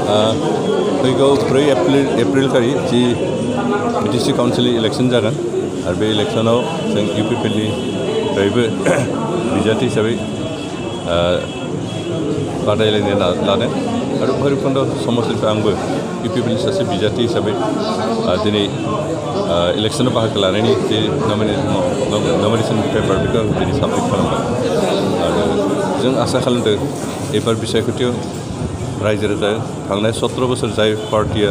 फैगौ 4 एप्रिल खालि जि BTC काउन्सिलनि election जागोन आरो बे इलेक्सनाव जों इउपिपिएलनिफ्रायबो बिजाथि हिसाबै बादायलायनो लादों आरो भैरबकुन्द समस्टिनिफ्राय आंबो इउपिपिएलनि सासे बिजाथि हिसाबै दिनै इलेक्सनाव बाहागो लानायनि जे नमिनेसन पेपार बेखौ आं दिनै साबमिट खालामबाय आरो जों आसा खालामदों एबार बिसायख'थियाव रायजो राजा थांनाय 17 बोसोर जाय पार्टिया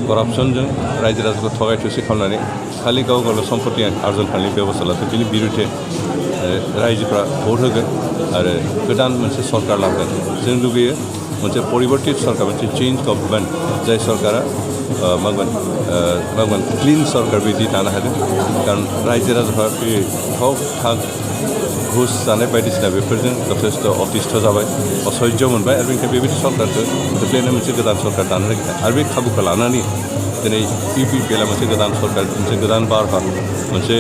करापसनजों रायजो राजाखौ थगाय थुसि खालामनानै खालि गाव गावल' सम्पति आर्जन खालामनायनि बेबस्था लादों बिनि बिरुद्धे रायजोफ्रा भट होगोन आरो गोदान मोनसे सरकार लाबोगोन जों लुगैयो मोनसे परिबर्तित सरकार मोनसे चेन्ज गभर्नमेन्ट जाय सरकारा मागोन क्लिन सरकार बिदि दानो हादों कारण रायजो राजाफ्रा बे थक थाक घुस जानाय बायदिसिना बेफोरजों जथेस्थ' अतिस्थ' जाबाय असह्य मोनबाय आरो बेनिखायनो बेबायदि सरकारखौ खोख्लैनो मोनसे गोदान सरकार दानो नागिरदों आरो बे खाबुखौ लानानै दिनै इउपिपिएलआ मोनसे गोदान सरकार मोनसे गोदान बारहा मोनसे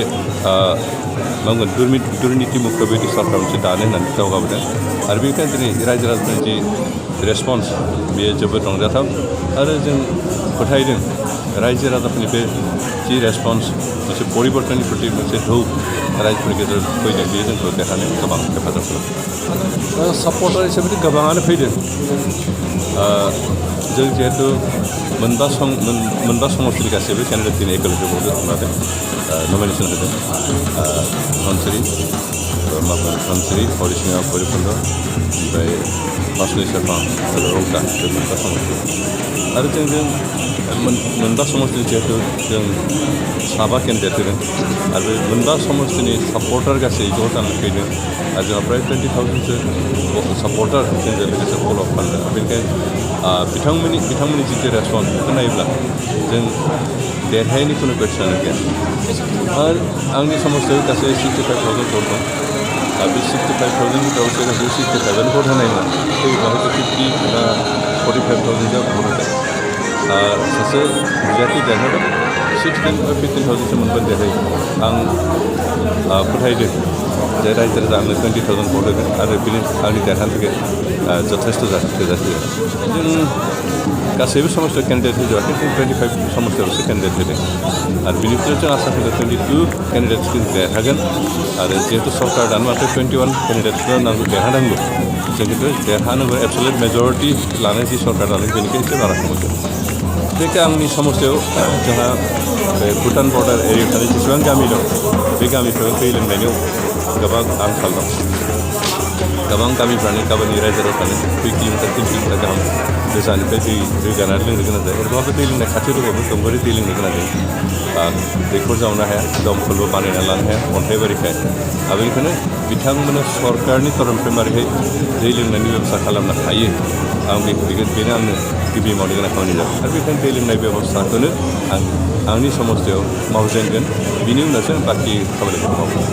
मागोन दुर्निति मुक्त बेबायदि सरकार मोनसे दानो होननानै दावगाबोदों आरो बेनिखायनो दिनै रायजो राजानि जि रेसपन्स बेयो जोबोद रंजाथाव आरो जों फोथायदों रायजो राजाफोरनि बे जि रेसपन्स मोनसे परिबर्तननि प्रति मोनसे धौ रायजोफोरनि गेजेराव फैदों बेयो जोंखौ देरहानायाव गोबां हेफाजाब खालामो सापर्टार हिसाबै गोबाङानो फैदों जों जिहेतु मोनबा समस्टिनि गासैबो केन्डिडेट दिनै एकोलोजियाव माबादों नमिनेसन होदों धनसिरि हरिसिङा भैरबकुन्द ओमफ्राय मासुलि सेरफां आरो रौता बे मोनबा समस्टि आरो जों मोनबा समस्टि जिहेतु जों 7 केन्डिडेट होदों आरो बे मोनबा समस्टिनि सापर्टार गासै ज' जानानै फैदों आरो जोंहा फ्राय 20,000सो सापर्टार जोंजों लोगोसे फल' खालामदों बेनिखायनो बिथांमोननि जितु रेसपन्स बेखौ नायोब्ला जों देरहायैनि खुनु कुइसनानो गैया आरो आंनि समस्टियाव गासै 65,000 भट दं आरो बे 65,000 भटावसो गासै 65,000 भट होनाय नङा हयथ' 50 बा 45,000 भट होदों सासे बिजाथि देरहादों 16 बा 15,000सो मोनबानो देरहायो आं फोथायदों जे रायजो राजा आंनो 20,000 भट होगोन आरो बेनि आंनि देरहानो थाखाय जथेस्थ' थोजासे जों गासैबो समस्टियाव केन्डिडेट होजोबाखै जों 25 समस्टियावसो केन्डिडेट होदों आरो बेनिफ्राय जों आसा खालामदों 22 केन्डिडेट्सखौ देरहागोन आरो जिहेतु सरकार दानो माथो 21 केन्डिडेट्सखौ नांगौ देरहानांगौ जों खिन्थु देरहानोबो एबसुलेट मेजरिटि लानाय जि सरकार दादों बेनिखाय एसे बारा मोनगोन बेखौ आंनि समस्टियाव जोंहा बे भुटान बर्डार एरियायाव थानाय जेसेबां गामि दं बे गामिफ्राव दै लोंनायनि गोबां आंखाल दं गोबां गामिफ्रानो गावनि रायजो राजानो 2 किल'मिटार 3 किल'मिटार गाहाम गोजाननिफ्राय दै रोगानानै लोंनो गोनां जायो ओरैबाबो दै लोंनाय खाथियाव दङबो दंगरि दै लोंनो गोनां जायो दैखर जावनो हाया दमखलबो बानायना लानो हाया अन्थाइबारिखाय आरो बेनिखायनो बिथांमोना सरकारनि तरफनिफ्राय मारैहाय दै लोंनायनि बेबस्था खालामनो हायो आं बेनो आंनो गिबि मावनो गोनां खामानि जागोन आरो बेखायनो दै लोंनाय बेबस्थाखौनो आं आंनि समस्टियाव मावजेनगोन बिनि उनावसो बाखि खामानिखौ मावगोन